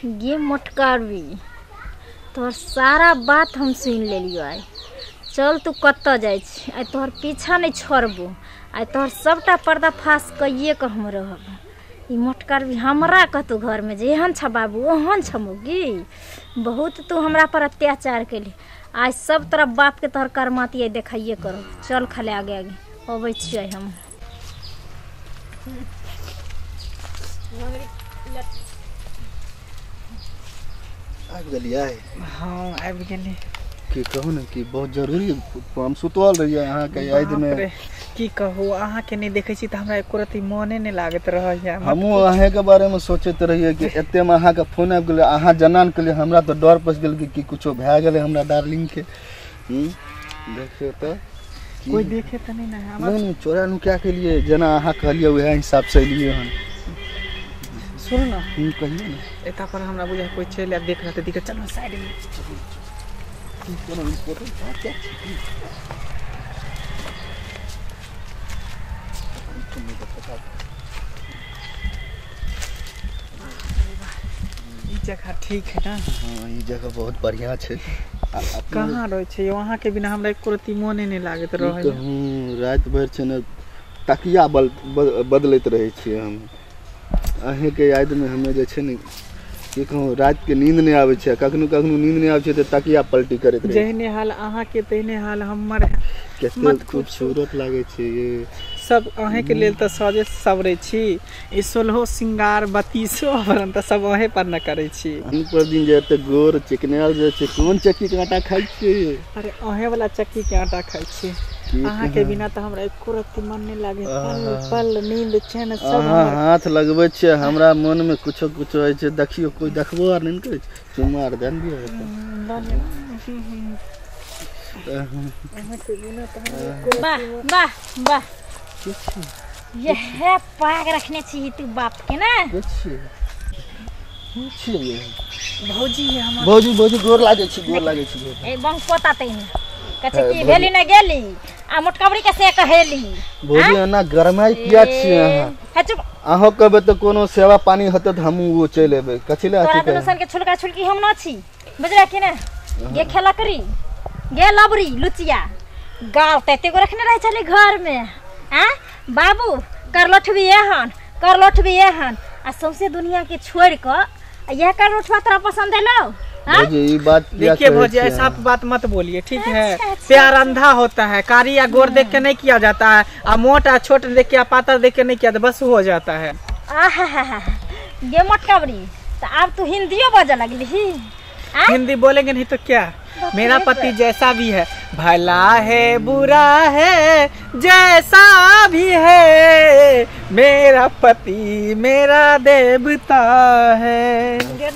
गे मोटकारबी तोहर सारा बात हम सुनि लेलियो। आइ चल तू कतऽ जाइ छी, आइ तोहर पीछा नहीं छोड़बो, आइ तोहर सबटा पर्दाफाश कइए के हम रहब। ई मोटकारबी हमरा कहतौ घर में जे एहन छ बाबू ओहन छ मौगी, बहुत तू हमरा पर अत्याचार केली, आज सब तरफ बाप के तोहर करमाती देखाइए करो। चल खाले आगे आगे अबै छियै हम। आबि गेलियै? हाँ आबि गेली। की कहू ने कि बहुत जरूरी हम सुतल रहियै अहाँके याद में। की कहू अहाँके नहीं देखै छी तऽ हमरा एको रत्ती मोने नहीं लागैत रहैया। हमहूँ अहाँके बारे में सोचैत रहियै कि एते में अहाँके फोन आबि गेलै, अहाँ जनान के लिए हमरा तऽ डर पसि गेल कि कुछो भए गेलै हमरा डार्लिंग के। देखियौ तऽ कोई देखे तऽ नहीं ना। नहीं चोरा नुका के लिए जेना अहाँ कहलियै उएह हिसाब से एलियै हन। सुनू ना कहियौ ने। एता पर हमरा बुझाइ कोई चलि आयत देख रहतै दिक्कत। चलू साइड में। कोनो इम्पोर्टेंट बात क्या छै? ई जगह ठीक है ना? हाँ ई जगह बहुत बढ़िया छै। कहाँ रहै छै वहाँ के बिना हमरा एको रत्ती मोने नहीं लागैत रहै। राति भरि छै ने तकिया बदलैत रहै छियै हम अहींके याद में। हमे जे छै ने की कहूँ राति के नींद नहीं आबै छै, कखनो कखनो नींद नहीं आबै छै तऽ तकिया पलटी करैत रहै। जेहने हाल अहाँके तेहने हाल हमर। कते खूबसूरत लागै छै ये सब। अहें के लेल तऽ सजे सवरे छी, ई सोलहो श्रृंगार बत्तीसो आभरण तऽ सब अहें पर न करै छी। दिन पर दिन जे एते गोर चिकनायल जाइ छै, कोन चक्की के आटा खाइ छियै? अरे अहें वाला चक्की के आटा खाइ छी। अहाँ के बिना तऽ हमरा एको रत्ती मन नहीं लागे, पल पल नींद चैन सब। अहाँ हाथ लगबै छियै हमरा मन में कुछो कुछो होइ छै। देखियौ कोई देखबो आर नहीं करै छै, चुम्मा आर दए ने दियौ। वाह वाह वाह, यह पाग रखने छी तू बाप के ना? भौजी है हमर। भौजी भौजी गोर लागै छी, गोर लागै छी। ए बंग पोता तैने कहे की भेली ना गेली आ मोटकबरी के से कहेली। भौजी एना गरमाइ किया छी अहाँ? हे चुप। अहाँ कहबै तऽ कोनो सेवा पानी हेतै तऽ हमहूँ ओ चलि एबै। कथी लए तोरा दुनू सन के छुलका छुलकी हम न छी, बुझला कि ने? गे खेला करी गे लबरी लुचिया गाल तऽ एतेगो रखने रहै छलै घर में। आ बाबू करलोठ भी एहन करलोठ भी एहन आ सौंसे दुनिया के छोड़ कऽ यह करलोठवा तोरा पसंद एलौ? भौजी ई बात देखिए भौजी ऐसा आप बात मत बोलिए ठीक है? प्यार अंधा होता है, कारी या गोर देख के नहीं किया जाता है, आ मोटा छोट देख के पातर देख के नहीं किया जाता, बस हो जाता है। आहा गे मोटकबरी तो अब तू हिंदियो बजे लगली। हिंदी बोलेंगे नहीं तो क्या? मेरा पति जैसा भी है भला है बुरा है जैसा भी है, मेरा पति मेरा देवता है। गे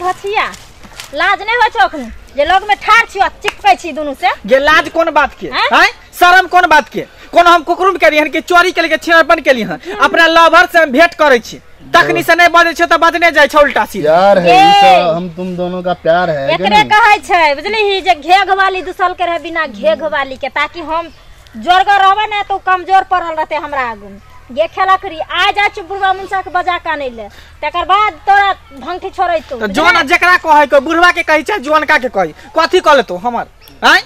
लाज नहीं हो अखन जे लग में ठाड़ छी चिपकै छी दुनू से। गे लाज कोन बात के? हैं शर्म कोन बात के? कोन हम कुकरुम करी हन कि चोरी के लेके छेड़पन केली हन? अपना लवर से हम भेंट करै छी तखनी से नहीं बजै छै तऽ बजने जाइ छै उल्टा सीधा। प्यार है ई सब, हम तुम दोनों का प्यार है। एकरे कहै छै बुझलिही जे घेघ वाली दुसल के रहे बिना घेघ वाली के, ताकि हम जोरगर रहबै ने तो कमजोर पड़ल रहते हमरा आगू। गे खेला करी आ जा चुप बुढ़वा मुनसा के बजा के आनै ले, तकर बाद तोरा भंगठी छोड़ैतो। तो जोन जेकरा कहै को बुढ़वा के कहै छै जोनका के कहै कथी कह लेतो हमर? हैं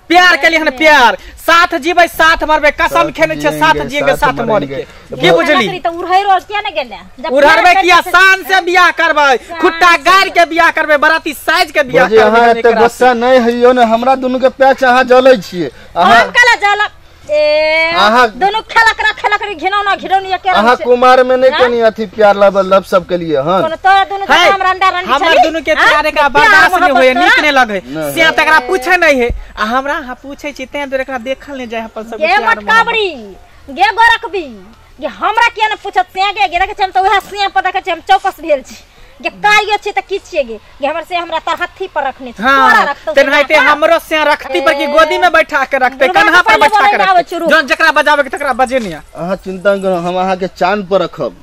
प्यार के लिए हन प्यार, साथ जीबै साथ मरबै, कसम खेने छै साथ जिएंगे साथ मरेंगे। की बुझली? त उड़है किया ने गेलै? उड़हरबै किया? शान से बियाह करबै, खुट्टा गाड़ के बियाह करबै, बराती साइज के बियाह करबै। अहाँ एते गुस्सा नहीं हइयो ने, हमरा दुनू के प्याच अहाँ जलै छियै। अहाँ हम कला जलब ए दोनों खेला करा खेला करी घिनौना घिनौनी के। अहाँ कुमार में नहीं कनी अथी प्यार लब लब सब के लिए। हां कोनो तोरा दोनों के हम रंडा रंडी हमर दोनों के प्यार एकरा बर्दाश्त नहीं होय, नीक नहीं लगे से तकरा पूछे नहीं है आ हमरा हां पूछे छी तें दुआरे एकरा देखल नहीं जाय अपन सब। गे मोटकाबरी गे गोरखबी गे हमरा किया न पूछत से गे गे देखे छी हम त उहे से पर देखे छी हम चौकस भेल छी गे कायो छी त की छियै गे गे हमर से हमरा तरहत्थी पर रखने छी। तोरा रखतौ तेनाहिते हमरो से रखती पर की गोदी में बैठा के रखते, कन्हा पर बैठा के रखते, जोन जकरा बजावे के तकरा बजे नहीं। अहाँ चिंता करू, हम अहाँ के चांद पर रखब।